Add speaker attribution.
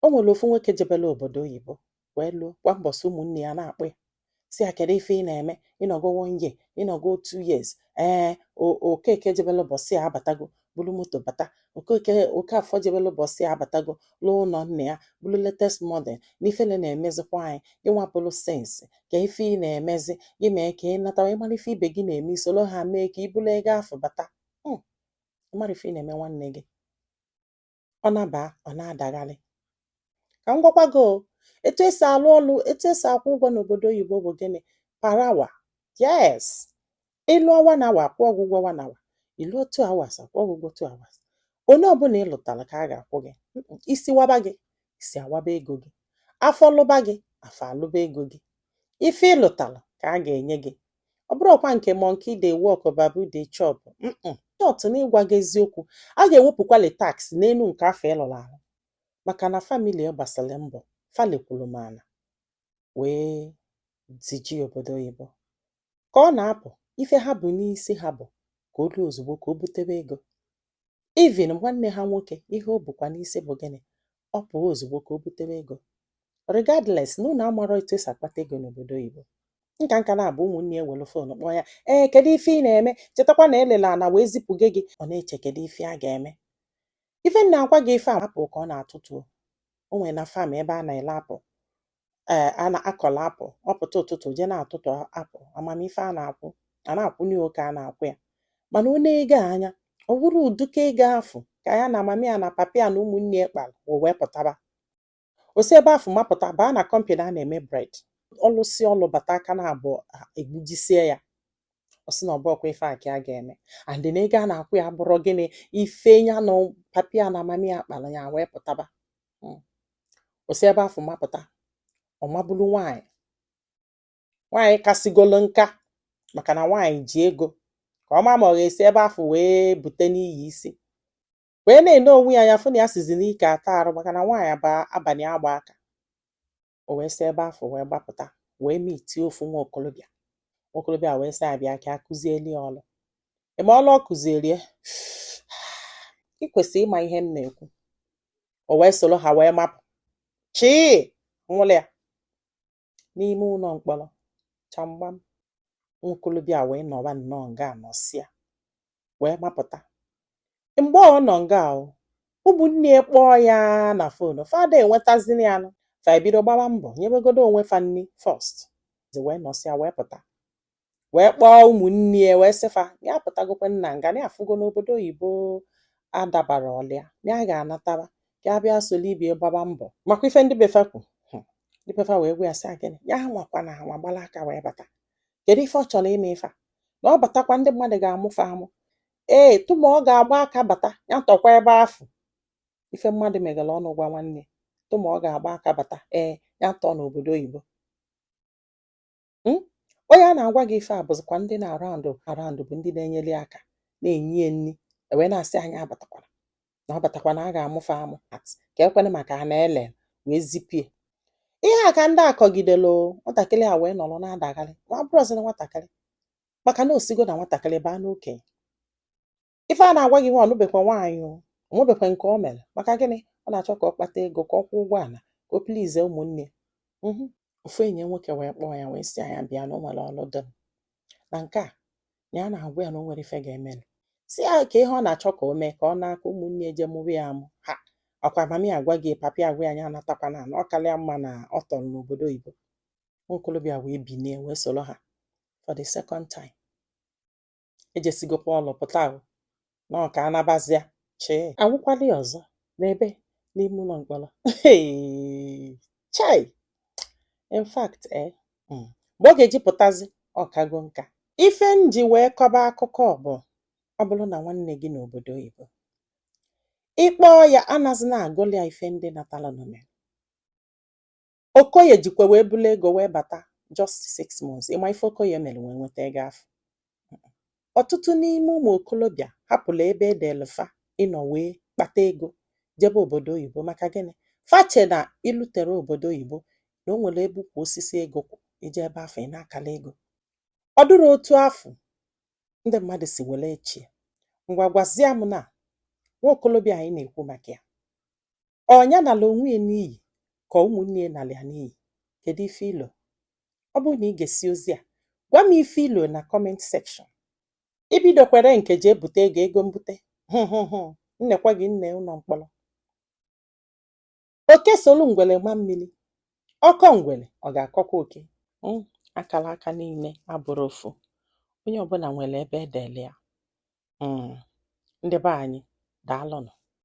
Speaker 1: O nwere ofu nwoke jebelu obodo oyibo wee luo kwa mbọsị, ụmụnne ya na-akpọ ya, si ya, "Kedu ife ị na-eme? Ịnọgo one year, ịnọgo 2 years." Ee, Okeke jebelu ụbọchị a abatago, bulu moto bata. Okeke, Okafọ jebelu ụbọchị a abatago, lụọ ụlọ nna ya, bulu latest model. N'ifele na-emezikwa anyị gị nwapụlụ sense ka ife ị na-emezi gị mee ka ị natawa ịmara ife ibe gị na-eme, isoro ha mee ka i bulu ego afọ bata. Ịmara ife ị na-eme nwanne gị, ọ nabaa, ọ na-adagharị. Ka m gwakwa gị o, etu esi alụ ọlụ, etu esi akwụ ụgwọ n'obodo oyibo bụ gịnị? Per hour. Yes, ịlụọ 1 hour, akwụọ gị ụgwọ 1 hour. Ịlụọ 2 hours, akwụọ gị ụgwọ 2 hours. Onye ọbụla ị lụtara ka a ga-akwụ gị. Isi waba gị, isi awaba ego gị. Afọ lụba gị, afọ alụba ego gị. Ife ị lụtara ka a ga-enye gị. Ọ bụrụkwa nke monkey dey work, baboon dey chop. Short, na ịgwa gị eziokwu, a ga-ewepụkwali tax n'elu nke afọ ị lụrụ alụ, maka na family gbasịrị mbọ falekwuru m ala wee ziji obodo oyibo. Ka ọ na-apụ, ife ha bụ n'isi ha bụ ka o ruo ozugbo ka o butebe ego. Even nwanne ha nwoke, ihe o bukwa n'isi bụ gịnị? Ọ pụọ ozugbo ka o butebe ego, regardless na unu amarọ etu esi akpata ego n'obodo oyibo. Nka nka na-abụ ụmụnne ya ewelu phone kpọọ ya, "Ee, kedu ife ị na-eme? Chetakwa na elele ana wee zipụge gị." Ọ na-eche kedu ife a ga-eme. Ife m na-agwa gị, ife a apple ka ọ na-atụtụ. O nwere na farm ebe a na-ele apple, ee, a na-akọlọ apple. Ọ pụta ụtụtụ, jee na-atụtụ apple. Amamife a na-akwụ, a na-akwụnye oke a na-akwụ ya, mana ọ na-ego a anya, ọ bụrụ ụdịka ego afụ ka ya na mami ya na papi ya na ụmụnne ya kpara, o wee pụtaba. O si ebe afụ mapụta baa na company a na-eme bread. Ọlụsị ọlụ bata, aka na abụọ egbujisie ya. Ọ sị na ọ bụrọkwa ife a ka a ga-eme, and na ego a na-akwụ ya abụrọ gịnị, ife ya na papi ya na mami ya kpara ya wee pụtaba. O si ebe afụ mapụta, ọ mabulu nwaanyị, nwaanyị kasịgolo nka, maka na nwaanyị ji ego, ka ọ maa ma ọ ga-esi ebe afụ wee bute n'iyi isi wee na-ene onwe ya anya, fụ na ya sizi n'ike ata arụ, maka na nwaanyị ba abalị agba aka. O wee si ebe afụ wee gbapụta, wee meetie ofu nwa okolobịa. Nwa okolobịa wee sị ya bịa ka a kụzieli ya ọlụ. Ị ma ọlụ ọ kụzieli ya, ị kwesịrị ịma ihe m na-ekwu. O wee soro ha wee mapụ chii nwụrụ ya n'ime ụlọ mkpọrọ chamgbam. Nwa okolobịa wee nọba nnọọ nga nọsịa wee mapụta. Mgbe ọ nọ nga o, ụmụnne ya kpọọ ya na phone, fada enwetazini ya nụ. Fa ebido gbawa mbọ nyebegodo onwe fa nni first. Wee nọsịa wee pụta, wee kpọọ ụmụnne ya, wee sị fa ya apụtagokwe nna nga, na ya afụgo n'obodo oyibo adabara ọlịa, na ya ga-anataba ka ya bịa solo ibie gbaba mbọ. Makwa ife ndị befa kwu. Ndị befa wee gwa ya sị ya gịnị, ya nwakwa na anwa gbala aka wee bata. Kedu ife ọ chọrọ ime? Ife a na ọ batakwa, ndị mmadụ ga-amụfa amụ. Ee, tụma ọ ga-agba aka bata, ya tọkwa ebe afụ ife mmadụ megara ọnụ gwa nwanne, tụma ọ ga-agba aka bata, ee, ya tọọ n'obodo oyibo. Onye a na-agwa gị ife a bụzikwa ndị na-around around, bụ ndị na-enyere ya aka, na-enye ya nri, wee na-asị anyị abatakwala, na ọ batakwa na a ga-amụfe amụ at ka ekwene maka ha na-ele wee zipie ihe a. Ka ndị a kọgidelu nwatakịrị a wee nọrọ na-adagharị. Nwa bụrụzi na nwatakịrị, maka na osigo na nwatakịrị baa n'okenye. Ife a na-agwa gị, nwa ọnụbekwa nwaanyị, o onwebekwa nke o mere. Maka gịnị? Ọ na-achọ ka ọ kpata ego, ka ọ kwụọ ụgwọ ala, ka o please ụmụnne. Ofu enyi ya nwoke wee kpọọ ya, wee sị ya bịa, na o nwere ọlụ dị na nke a na ya na-agwa ya, na o nwere ife ga-emenụ. Si ya ka ihe ọ na-achọ ka o mee, ka ọ na-aka ụmụnne je mụrụ ya amụ ha. Ọkwa mami agwa gị, papi agwa ya, anya anatakwana na ọ karịa mma na ọ tọrọ n'obodo oyibo. Nwa okolobịa wee binie, wee soro ha for the second time. Ejesigokwa ọlụ pụta o na ọ ka anabazịa chee anwụkwala ya ọzọ n'ebe n'ime ụlọ mkpọrọ. Chai, in fact, mgbe ọ ga-eji pụtazi, ọ kago nka. Ife m ji wee kọba akụkọ bụ, ọ bụrụ na nwanne gị n'obodo oyibo, ịkpọọ ya, anazina agụlụ ya ife ndị natalụnụ mere. Okoye jikwa wee bulu ego wee bata just 6 months. Ịma ife Okoye mere wee nweta ego afọ? Ọtụtụ n'ime ụmụ okolobịa hapụrụ ebe edelu fa ịnọ wee kpata ego, jebe obodo oyibo. Maka gịnị? Fache na ilutere obodo oyibo na o nwere ebe ukwu osisi ego kwụ, ije ebe afọ ị na-akala ego. Ọ dụrụ otu afọ ndị mmadụ si were echie. Ngwa, gwazie m na nwa okolobịa anyị na-ekwu maka ya, Ọ ya nala onwe ya n'iyi, ka ụmụnne ya nala ya n'iyi? Kedu ife ilo? Ọ bụrụ na ị ga-esi ozi a, gwa m ife ilo na comment section. Ibidokwere nke jee bute ego, ego mbute, nnekwa gị nne ụlọ mkpọrọ. Oke solu ngwele ma mmiri ọkọ, ngwele ọ ga-akọkwa oke. Akara aka niile abụrụ ofu. Onye ọbụla nwere ebe edele ya. Ndị be anyị, daalụnụ.